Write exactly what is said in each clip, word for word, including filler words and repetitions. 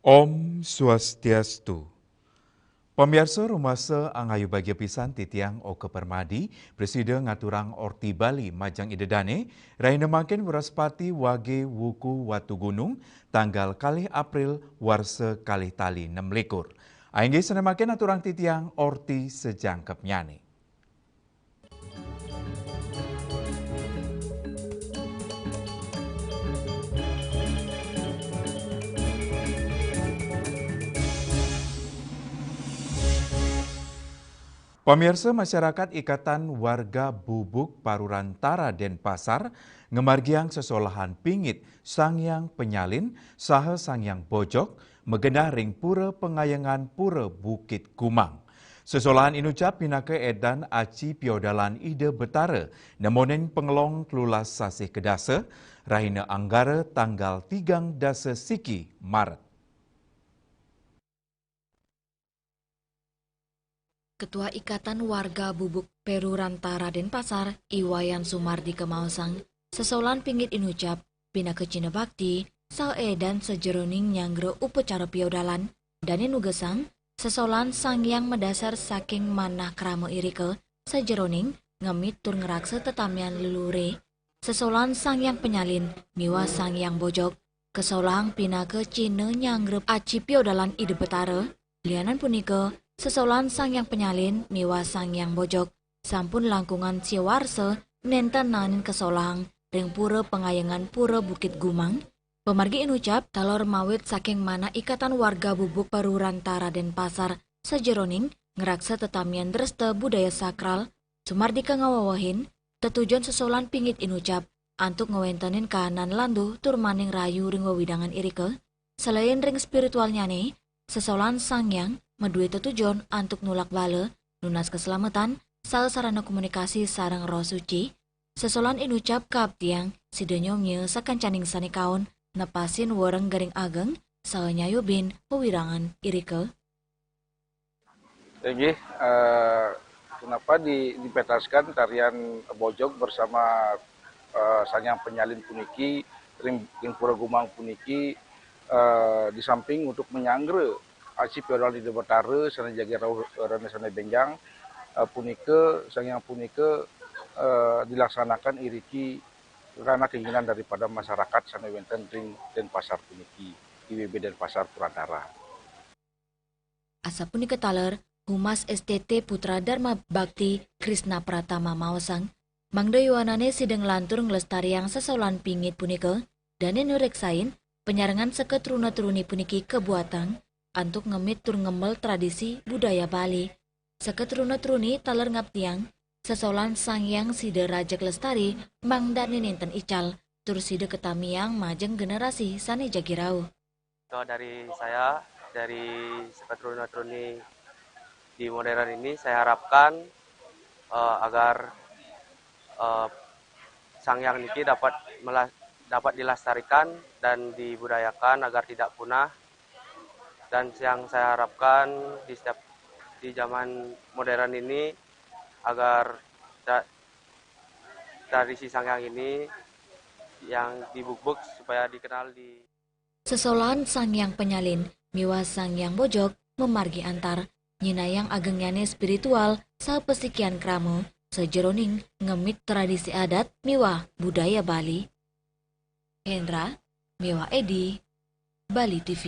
Om Swastiastu. Pamiarsa, rumasa angayu bagia pisan titiang Oka Permadi, prasida ngaturang Orti Bali majeng Ida Dane, rahina mangkin Wraspati Wage Wuku Watugunung, tanggal kalih April warsa kalih tali nem likur. Inggih, sané mangkin aturang titiang Orti sajangkepnyané. Pamiarsa, masyarakat Ikatan Warga Bubuk Parurantara Denpasar ngamargiang sesolahan pingit Sang Hyang Penyalin saha Sang Hyang Bojog magenah ring Pura Pengayengan Pura Bukit Gumang. Sesolahan inucap pinaka édan aci piodalan Ida Betara nemonin pangelong telulas sasih kedasa, rahina Anggara tanggal tigang dasa siki Maret. Ketua Ikatan Warga Bubuk Perurantara Denpasar, I Wayan Sumardi kamaosang, sesolahan pingit inucap pinaka cihna bakti saha édan sajeroning nyanggra upacara piodalan, dané nugesang sesolahan Sang Hyang madasar saking manah krama irika sajeroning ngemit tur ngraksa tetamian leluhuré. Sesolahan Sang Hyang Penyalin miwah Sang Hyang Bojog kasolahang pinaka cihna nyanggra aci piodalan Ida Betara. Lianan punika, sesolahan Sang Hyang Penyalin miwah Sang Hyang Bojog sampun langkungan sia warsa nénten naenin kasolahang ring Pura Pengayengan Pura Bukit Gumang. Pamargi inucap taler mawit saking manah Ikatan Warga Bubuk Perurantara Denpasar sajeroning ngraksa tetamian dresta budaya sakral. Sumardika ngawewehin, tetujon sesolahan pingit inucap antuk ngwéntenin kahanan landuh tur maning rahayu ring wewidangan irika. Selain ring spiritualnyané, sesolahan Sang Hyang madué tetujon antuk nulak bala, nunas kaslametan, saha sarana komunikasi sareng Roh Suci. Sesolahan inucap kaaptiang sida nyongya sakancaning sané kaon nepasin wereng gering ageng saha nyayubin wewidangan irika. Inggih, eh, kenapa di-, dipentaskan tarian Bojog bersama, eh, Sang Hyang Penyalin puniki ring, ring Pura Gumang puniki, eh, di samping untuk menyanggra aci piodalan Ida Betara sané jagi rauh rahina sané bénjang, eh, punika, Sang Hyang punika, eh, dilaksanakan iriki karena keinginan daripada masyarakat sané wénten ring Denpasar puniki, I W B Denpasar Purantara. Asapunika taler, Humas S T T Putra Dharma Bakti Krisna Pratama maosang, mangda yuanané sida nglantur nglestariang sesolahan pingit punika, dané nureksain panyarengan seka truna-truni puniki kabuatang antuk ngemit tur ngemel tradisi budaya Bali. Seka truna-truni taler ngaptiang sesolahan Sang Hyang sida rajeg lestari mangdané nénten ical, tur sida katamiang majeng generasi sané jagi rauh. Kalau dari saya, dari seka truna-truni di modern ini, saya harapkan, eh, agar, eh, Sang Hyang niki dapat mela-, dapat dilestarikan dan dibudayakan agar tidak punah. Dan yang saya harapkan di setiap, di zaman modern ini, agar tra-, tradisi Sang Hyang ini yang dibukbuk supaya dikenal di Sesolahan Sang Hyang Penyalin miwah Sang Hyang Bojog mamargi antar, nyinahang agengnyané spiritual saha pasikian krama sajeroning ngemit tradisi adat miwah budaya Bali. Hendra miwah Edi, Bali T V.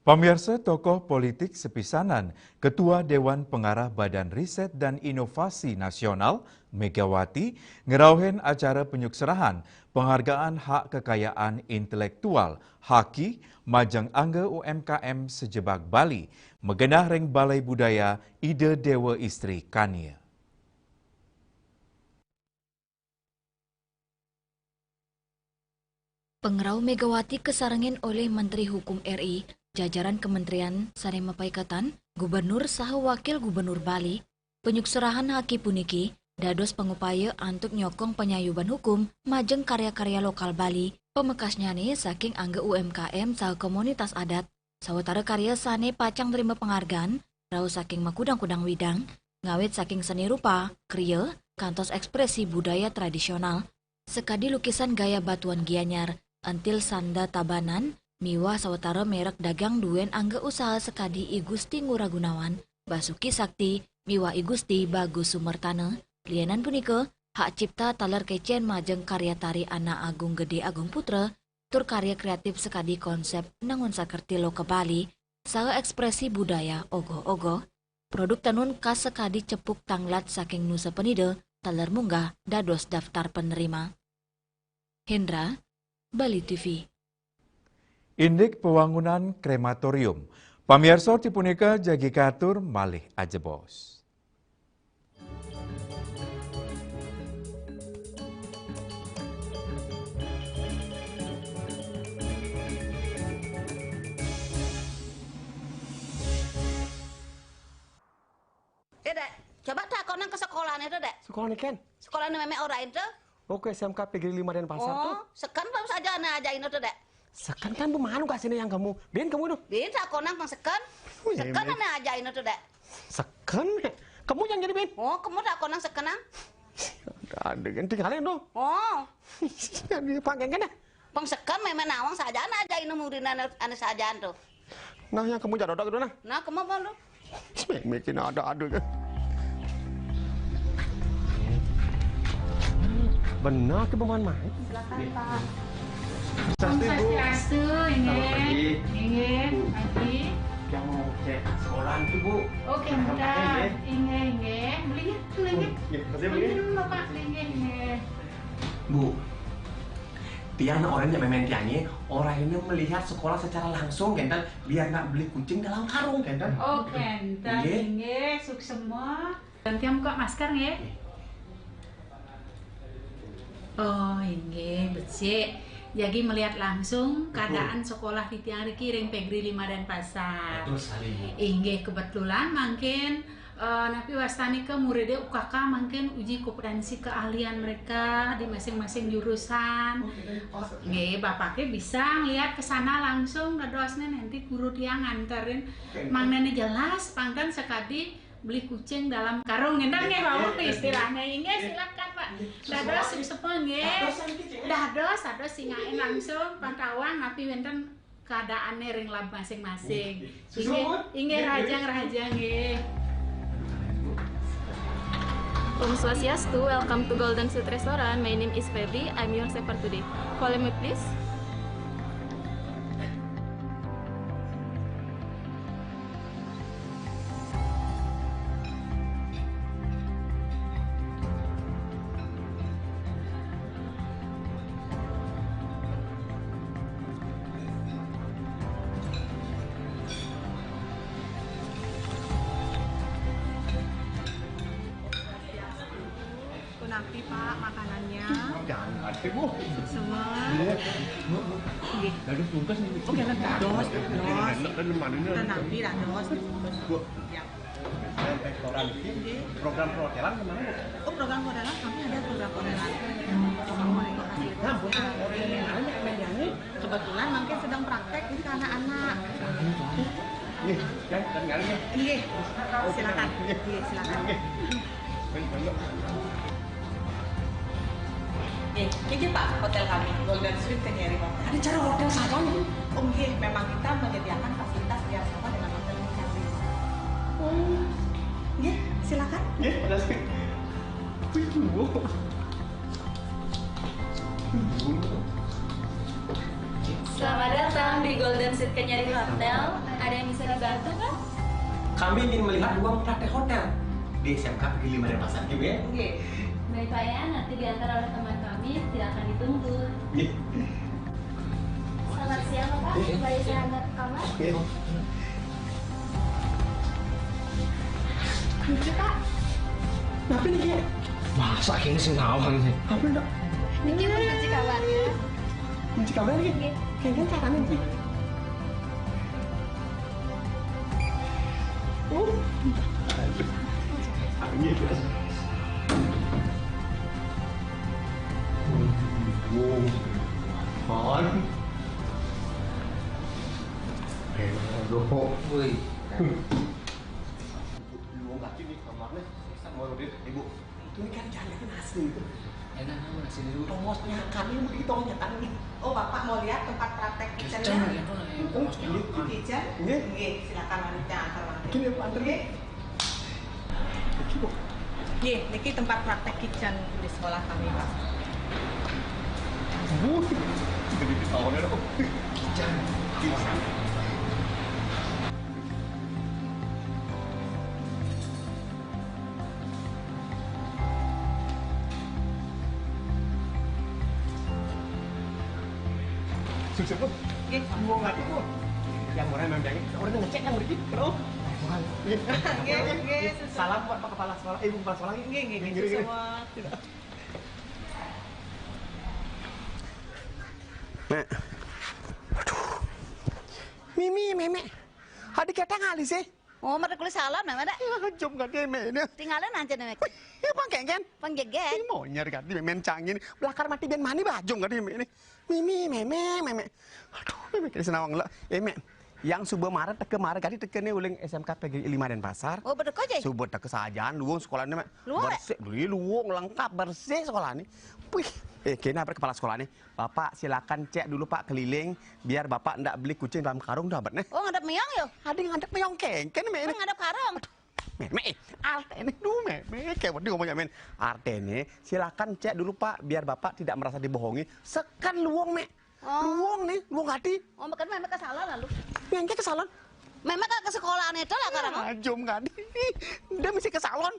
Pamiarsa, tokoh politik sepisanan, Ketua Dewan Pengarah Badan Riset dan Inovasi Nasional, Megawati, ngrauhin acara penyukserahan Penghargaan Hak Kekayaan Intelektual, haki, majeng angga U M K M sajebag Bali, magenah ring Balai Budaya Ida Dewa Istri Kania. Pangrauh Megawati kasarengin olih Menteri Hukum R I, jajaran kementerian sané mapaiketan, gubernur saha wakil gubernur Bali. Panyukserahan haki puniki dados pangupaya antuk nyokong panyayuban hukum majeng karya-karya lokal Bali, pamekasnyané saking angga U M K M saha komunitas adat. Sawatara karya sané pacang nrima penghargaan rauh saking makudang-kudang widang, ngawit saking seni rupa, kriya, kantos ekspresi budaya tradisional. Sakadi lukisan gaya batuan Gianyar, Entil Sanda Tabanan, miwah sawatara merek dagang duén angga usaha sakadi I Gusti Ngurah Gunawan, Basuki Sakti, miwah I Gusti Bagus Sumertana. Lianan punika, hak cipta taler kécén majeng karya tari Anak Agung Gedé Agung Putra, tur karya kréatif sakadi konsép Nangun Sakerti Loka Bali, saha ékspresi budaya ogoh-ogoh. Produk tenun khas sakadi cepuk tanglat saking Nusa Penida taler munggah dados daftar penerima. Hendra, Bali T V. Indik pewangunan krematorium. Pamiarsa, ti punika jagi katur malih ajebos. Eh, Dék, coba takonang ka sekolahané to, Dék. Sekolah nih, Ken? Sekolahané mémé orahin to. Oh, ke S M K Negeri Lima Denpasar to. Oh, seken apa saja ané ajahin to, Dék? Seken kan bu manu kasih yang kamu. Bin kamu to. Bin takonang pang seken. Seken ané ajahin to, Dék. Seken? Kamu yang jadi, Bin? Oh, kamu takonang sekenang. Ada yang tinggalin to. Oh. Yang dipakai kan ya? Pang seken mémé nawang saja ané ajahin murid ané, ané saja to. Nah, yang kamu jadodok itu nah. Nah, kamu apa to? Mémé kena ada-ada ya. Benar ke pemain main? Silakan, Pak. Swastiastu, Bu. Swastiastu, inggih. Selamat pagi. Inggih, Bu. Pagi. Yang mau cek sekolahan tuh, Bu. Oke, sebentar. Inggih, inggih. Belinya, belinya. Oh, iya, makasih, Bu. Belinya dulu, Pak. Inggih, inggih. Bu, tiang nak orangnya mémé tiangnya, orang ini melihat sekolah secara langsung, kénten, biar nak beli kucing dalam karung, kénten. Oh, kénten, inggih. Inggih, suksema. Dan tiang buka masker, nggih. Oh, inggih, becik. Jagi melihat langsung keadaan sekolah titiang riki ring Negeri Lima Denpasar. Betul sekali, Bu. Inggih, kebetulan mangkin, eh, napi wastané ké muridé U K K mangkin uji kompetensi keahlian mereka di masing-masing jurusan. Oh, gitu. Nggih, bapaké bisa ngeliat ke sana langsung dadosné, nanti guru tiang nganterin. Oke. Mangdané jelas, pangkén sakadi beli kucing dalam karung, ngénten nggih, Bapak, istilahnya. Inggih, silakan, Pak. Dados, suksema nggih. Dados, dados, singakin langsung, pantauan, napi wénten keadaannya ring lab masing-masing. Inggih, inggih, rahajeng, rahajeng, nggih. Om Swastiastu, welcome to Golden Sweet Restaurant. My name is Febri. I'm your chef for today. Follow me, please. Itu napi, Pak, makanannya? Jangan, Bu. Semua. Iya. Nggih. Dados bungkus nih. Oke, dados, dados. Enak kan, mana ini? Itu napi, dados, dibungkus. Bu. Ya. Restoran ini, program perhotelan kemana, Bu? Oh, program perhotelan, kami ada program perhotelan. Nah, Bu, orang yang mana nih? Kebetulan mungkin sedang praktek ini ke anak-anak. Nih, kan, kan, kan, nih. Iya, silakan. Iya, silakan. Iya. Baik, baik. Nggih, niki Pak, hotel kami, Golden Sweet Kenyeri Hotel. Ada cara hotel saja nih? Oh nggih, memang kita menyediakan fasilitas yang sama dengan hotel yang kami. Oh. Nggih, silakan. Nggih, makasih. Wih, Bu. Selamat datang di Golden Seat Kenyeri Hotel. Ada yang bisa dibantu, Kak? Kami ingin melihat ruang praktek hotel di S M K Negeri Lima Denpasar, gitu ya? Oke. Baik, Pak, ya, nanti diantar oleh teman kami, tidak akan ditunggu. Iya. Selamat siang, Bapak. Iya. Kembali saya antar ke kamar. Oke. Kunci, Pak. Kenapa nih, Ki? Masa kene sing nawang sih? Apa, Dok? Niki pun kunci kamar ya. Kunci kamar nih? Nggih. Kayaknya caranya nih. Oh. Angin. Wow. Apaan? Enak dong. Woi. Di ruang laki nih kamarnya, saya mau lihat ibu. Itu nih kan jangan asli itu. Enak, aku nasi dulu. Tongos punya kami mau ditonyakan nih. Oh, Bapak mau lihat tempat praktek kitchennya? Kitchen, ya, kok, ya, tongos punya. Kitchen? Nggih. Nggih, silakan, wanita antar, wanita. Gini, Bu, antar. Nggih. Nggih, niki tempat praktek kitchen di sekolah kami, Pak. Wuh, jadi tahunnya dong. Kitchen. Kitchen. Sukses, Bu. Nggih. Wong lagi, Bu. Yang orang memang orang ngecek yang begitu, bro. Bukan. Nggih, nggih, sukses. Salam buat Pak Kepala Sekolah, eh, Bu Kepala Sekolah. Nggih, nggih, nggih, sukses, Bu. Mek. Aduh. Mimi, Meme. Hadi kita ngali sih. Oh, mata kulit salon, Mek, ada? Ya, jom gati, Mek, ini. Tinggalin aja nih, Mek. Wih, ya, Bang Kengken. Bang Jegen. Ini mau nyari gati, Mek, main cangin. Belakar mati ben mani, bah, jom gati, Mek, ini. Mimi, Meme, Meme. Aduh, Meme, kira senawang lah. Eh, Mek. Yang suba mara teka, mara gati teka nih uling S M K P G lima Denpasar. Oh, betul aja. Suba teka sajaan, luung sekolah nih, Mek. Luung, Mek? Bersih, beli luung, lengkap, bersih sekolah nih. Wih, eh, kena apa kepala sekolah nih? Bapak silakan cek dulu, Pak, keliling, biar Bapak ndak beli kucing dalam karung dah, Bet, neh. Oh, ngadep meong yo? Ada yang ngadep meong Kengken, Mek, ini. Ngadep karung. Meme, artene, duh, Meme, kayak waduh ngomongnya, men. Artene, silakan cek dulu, Pak, biar Bapak tidak merasa dibohongi. Sekan luung, Mek. Oh. Luung nih, luung hati. Oh, makan Meme ke salon lalu. Yang ke salon. Meme ke, ke sekolahan itu lah, karena. Ah, jom gati. Dia mesti ke salon.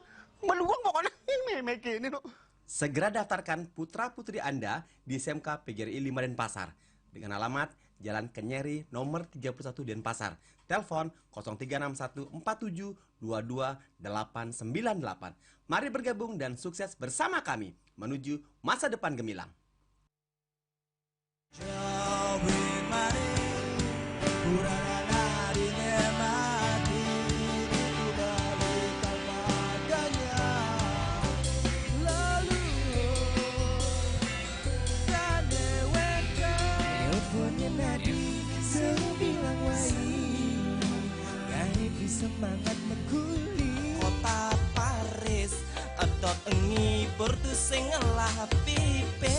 Meluung pokoknya. Ini Meme gini, loh. Segera daftarkan putra-putri Anda di S M K P G R I lima Denpasar dengan alamat Jalan Kenyeri nomor tiga puluh satu Denpasar. Telepon kosong tiga enam satu empat tujuh dua dua delapan sembilan delapan. Mari bergabung dan sukses bersama kami menuju masa depan gemilang. Semangat meguli kota Paris, edot ngibur tu sing ngelah pipis.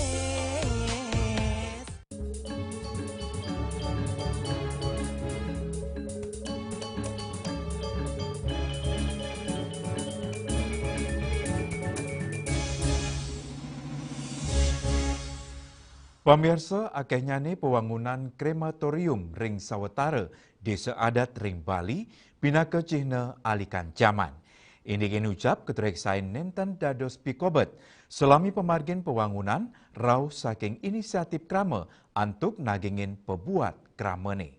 Pamirsa, akehnyane pewangunan krematorium ring sawetara desa adat ring Bali pinaka cihna alikan jaman. Indik inucap katureksain nenten dados pikobet. Salami pamargin pewangunan rauh saking inisiatif krama antuk nagingin pebuat kramane.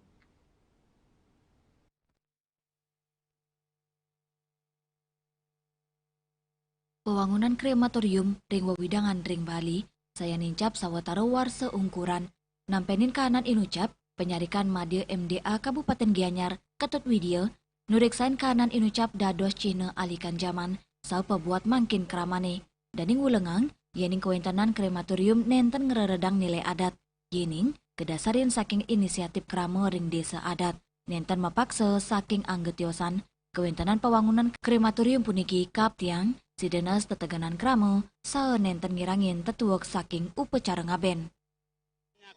Pewangunan krematorium ring wewidangan ring Bali, sayan nincap sawatara warsa ungkuran, nampenin kahanan inucap, panyarikan madya M D A Kabupaten Gianyar, Ketut Widya, nureksain kahanan inucap dados cihna alikan jaman, saha pabuat mangkin kramane. Daning ulengang, yening kawentenan krematorium nenten ngreredang nilai adat, yening kadasarin saking inisiatif krama ring desa adat, nenten mapaksa saking angga tiosan, kawentenan pawangunan krematorium puniki kaaptiang, sida nunas tetegenan krama, saha nenten ngirangin tetuek saking upacara ngaben.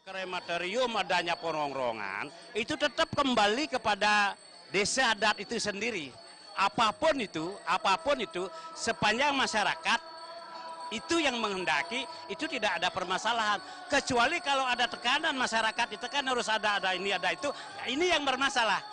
Krematorium, adanya perongrongan, itu tetap kembali kepada desa adat itu sendiri. Apapun itu, apapun itu, sepanjang masyarakat itu yang menghendaki, itu tidak ada permasalahan. Kecuali kalau ada tekanan masyarakat, itu kan harus ada, ada ini, ada itu. Ini yang bermasalah.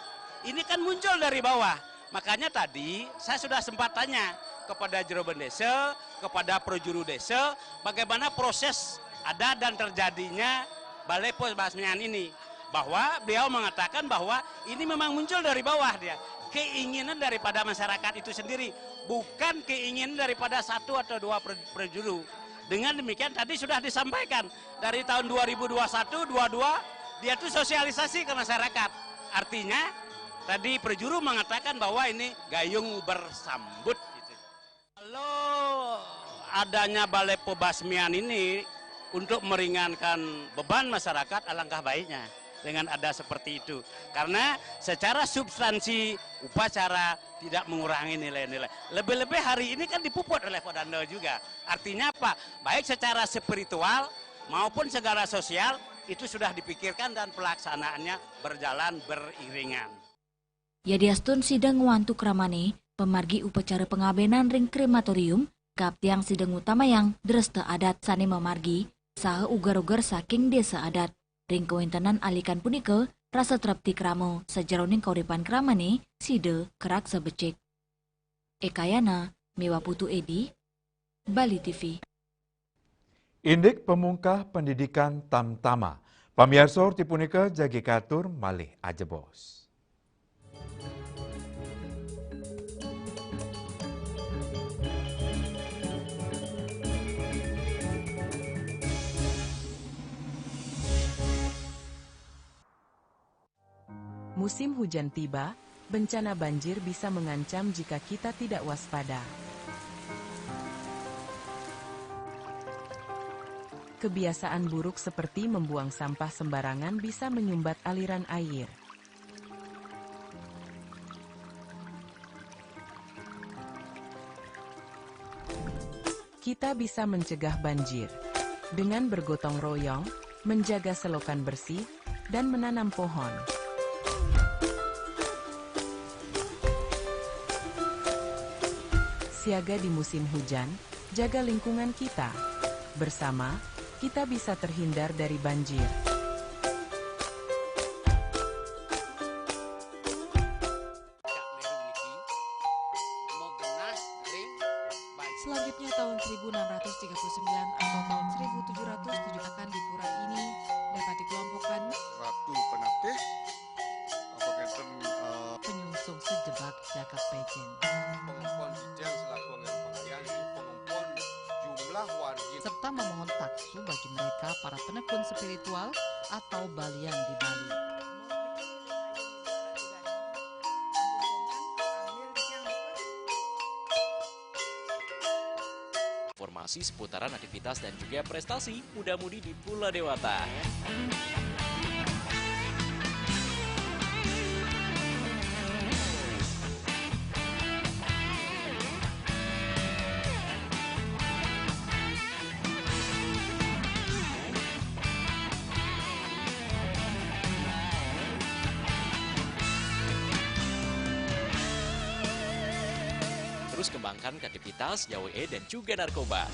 Ini kan muncul dari bawah. Makanya tadi saya sudah sempat tanya kepada jero bendesa, kepada prajuru desa, bagaimana proses ada dan terjadinya Balai Pos Basmian ini. Bahwa beliau mengatakan bahwa ini memang muncul dari bawah dia. Keinginan daripada masyarakat itu sendiri, bukan keinginan daripada satu atau dua per-, prajuru. Dengan demikian tadi sudah disampaikan dari tahun dua ribu dua satu, dua dua, dia tuh sosialisasi ke masyarakat. Artinya, tadi prajuru mengatakan bahwa ini gayung bersambut gitu. Kalau adanya balai pebasmian ini untuk meringankan beban masyarakat, alangkah baiknya. dengan ada seperti itu. Karena secara substansi upacara tidak mengurangi nilai-nilai. Lebih-lebih hari ini kan dipuput oleh Pak Dando juga. Artinya apa? Baik secara spiritual maupun secara sosial itu sudah dipikirkan dan pelaksanaannya berjalan beriringan. Yadiastun sida ngwantu kramane, pamargi upacara pangabenan ring krematorium, kaaptiang sida ngutamayang dresta adat sane mamargi, saha uger-uger saking desa adat. Ring kawintenan alikan punika, rasa trepti krama sajeroning kauripan kramane sida karaksa becik. Ekayana miwah Putu Edi, Bali T V. Indik pamungkah pendidikan tamtama. Pamiarsa, orti punika jagi katur malih ajebos. Musim hujan tiba, bencana banjir bisa mengancam jika kita tidak waspada. Kebiasaan buruk seperti membuang sampah sembarangan bisa menyumbat aliran air. Kita bisa mencegah banjir dengan bergotong royong, menjaga selokan bersih, dan menanam pohon. Siaga di musim hujan, jaga lingkungan kita. Bersama, kita bisa terhindar dari banjir. Selanjutnya, tahun seribu enam ratus tiga puluh sembilan atau tahun seribu tujuh ratus tujuh akan di pura ini dapat dikelompokkan Ratu Penatih, apa ngenten, eh, penyungsung sejebak jagad pejen. Pengempon Cicen selaku anggen pengayah, jadi pengempon jumlah wargi. Serta memohon taksu bagi mereka para penekun spiritual atau balian di Bali. Informasi seputaran aktivitas dan juga prestasi muda-mudi di Pulau Dewata. Terus kembangkan kreativitas, gawe dan juga narkoba.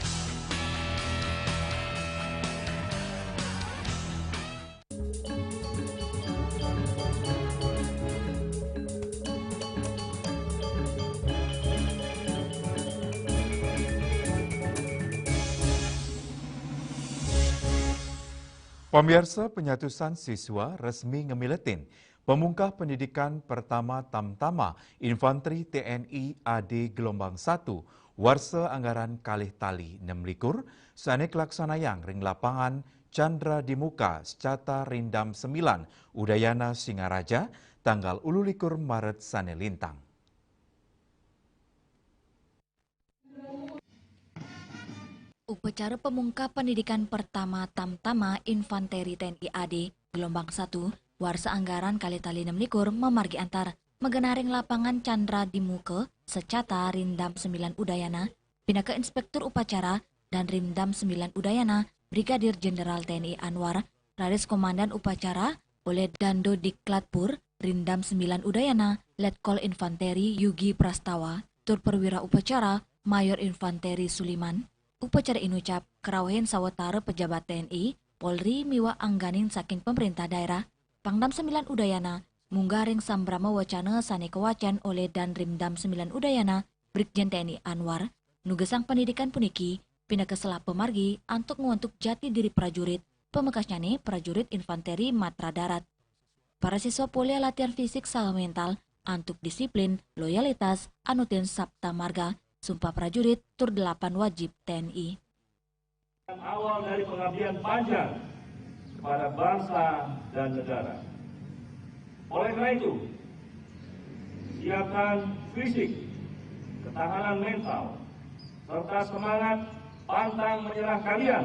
Pamiarsa, penyatusan siswa resmi ngemiletin pamungkah pendidikan pertama Tamtama Infanteri T N I A D gelombang satu, warsa anggaran kalih tali nem likur, sane kalaksanayang ring lapangan Chandra Dimuka Secata Rindam Sembilan, Udayana Singaraja, tanggal ulu likur Maret sane lintang. Upacara pamungkah pendidikan pertama Tamtama Infanteri T N I A D gelombang satu, warsa anggaran kalih tali nem likur mamargi antar magenah ring lapangan Chandra Dimuka Secata Rindam Sembilan Udayana, pinaka Inspektur Upacara Danrimdam Sembilan Udayana, Brigadir Jenderal T N I Anwar, raris Komandan Upacara oleh Dando Diklatpur Rindam Sembilan Udayana, Letkol Infanteri Yugi Prastawa, tur perwira upacara Mayor Infanteri Suliman. Upacara inucap kerauhin sawatara pejabat T N I, Polri miwah angganin saking pemerintah daerah. Pangdam Sembilan Udayana munggah ring sambrama wacana sane kawacen oleh Danrimdam Sembilan Udayana, Brigjen T N I Anwar, nugesang pendidikan puniki pinaka selapa margi antuk ngwentuk jati diri prajurit, pamekasnyane prajurit infanteri matra darat. Para siswa polih latihan fisik saha mental antuk disiplin, loyalitas, anutin sapta marga, sumpah prajurit, tur delapan wajib T N I. Awal dari pengabdian panjang kepada bangsa dan negara. Oleh karena itu, siapkan fisik, ketahanan mental, serta semangat pantang menyerah kalian,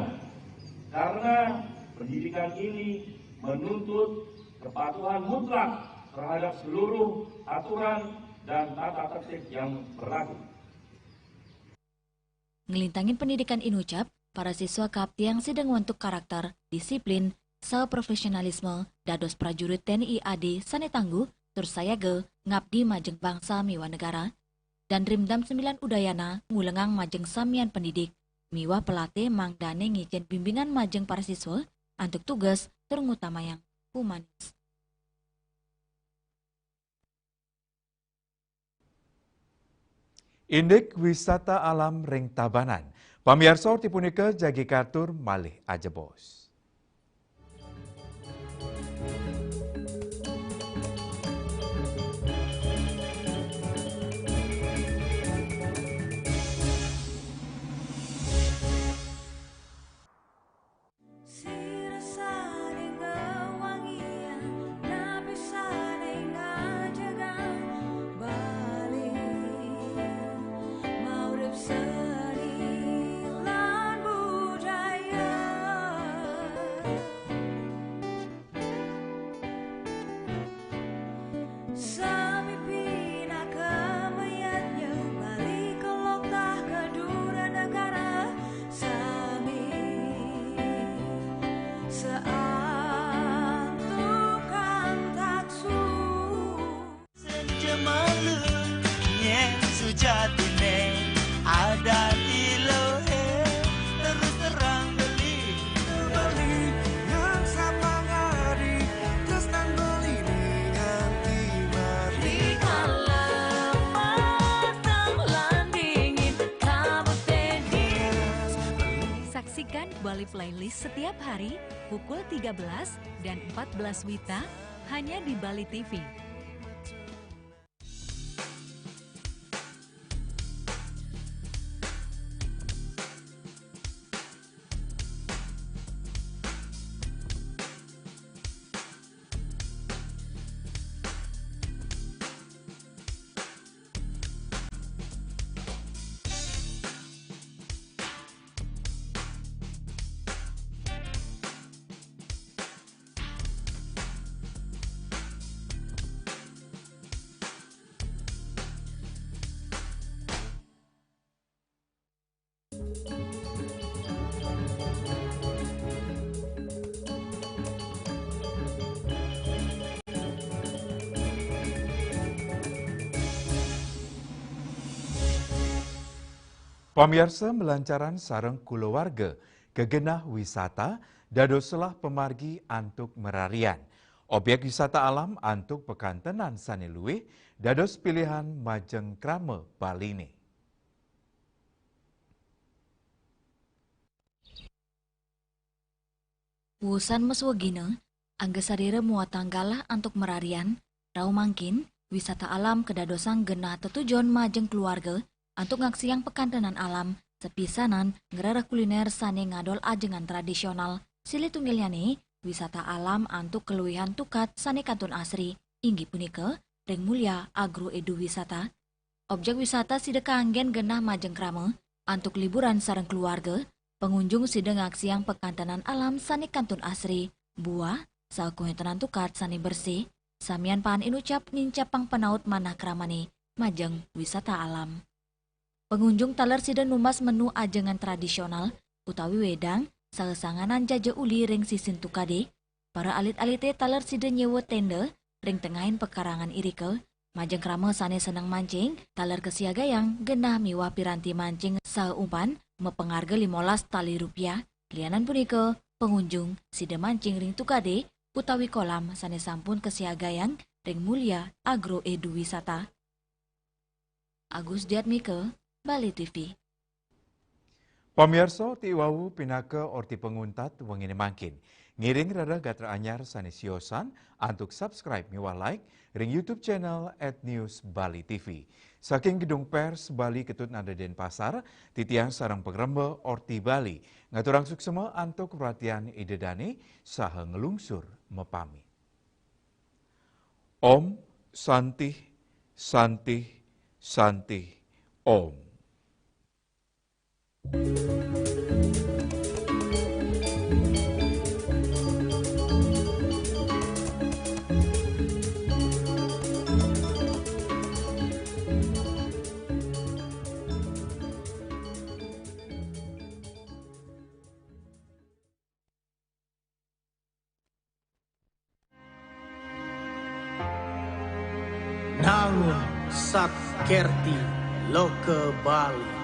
karena pendidikan ini menuntut Kepatuhan mutlak terhadap seluruh aturan dan tata tertib yang berlaku. Ngelintangin pendidikan inucap, para siswa kaaptiang sida ngwentuk karakter, disiplin, saha profesionalisme, dados prajurit T N I A D sane tangguh tur sayaga ngabdi majeng bangsa miwah negara. Dan Rimdam Sembilan Udayana ngulengang majeng samian pendidik miwah pelatih mangdane ngicen bimbingan majeng para siswa antuk tugas tur ngutamayang humanis. Indik wisata alam ring Tabanan. Pamiarsa, orti punika jagi katur malih ajebos. Sira saling ngewangian, napi saling ngajegang Bali, maurip seni lan budaya. Sami pinaka mayadnya, Bali kelok tah kedura negara, sami seantukan taksu. Senja malu, nyen sujatine adat ilohe, terus terang beli. Bali yang sapangadi, tresnan Bali nganti mati. Rikala matang lan dingin, kabut dingin. Saksikan Bali Playlist setiap hari pukul tiga belas dan empat belas WITA hanya di Bali T V. Pamiarsa, malancaran sareng kulawarga kagenah wisata dadoslah pamargi antuk mararian. Objek wisata alam antuk pakantenan sane luih dados pilihan majeng krama Baline. Wusan maswegina, angga sarira muatang galah antuk mararian, rauh mangkin, wisata alam kadadosang genah tetujon majeng keluarga antuk ngaksiang pakantenan alam, sapisanan ngrereh kuliner sane ngadol ajengan tradisional. Silih tunggilnyane, wisata alam antuk kaluihan tukad sane kantun asri, inggih punika ring Mulia Agro Edu Wisata. Objek wisata sida kanggen genah majeng krama, antuk liburan sareng keluarga, pangunjung sida ngaksiang pakantenan alam sane kantun asri, buah, saha kawenten tukad sane bersih, samian paan inucap nincapang panaut manah kramane majeng wisata alam. Pangunjung taler sida numbas menu ajengan tradisional utawi wedang saha sanganan jaja uli ring sisin tukade. Para alit-alite taler sida nyewa tenda ring tengahing pekarangan irika, majeng krama sane seneng mancing, taler kasiagayang genah miwah piranti mancing saha umpan mapangarga limolas tali rupiah. Lianan punika, pangunjung sida mancing ring tukade utawi kolam sane sampun kasiagayang ring Mulia Agro Edu Wisata. Agus Diatmika, Bali T V. Pamiarsa, orti wau pinaka orti panguntat wengine mangkin. Ngiring rereh gatra anyar sane siosan antuk subscribe miwah like ring YouTube channel at News Bali T V. Saking Gedung Pers Bali Ketut Nada Denpasar, titiang sareng pangremba Orti Bali ngaturang suksma antuk pratian Ida Dane saha nglungsur mapamit. Om Santih, Santih, Santih, Om. Nangun sat Kerti loke Bali.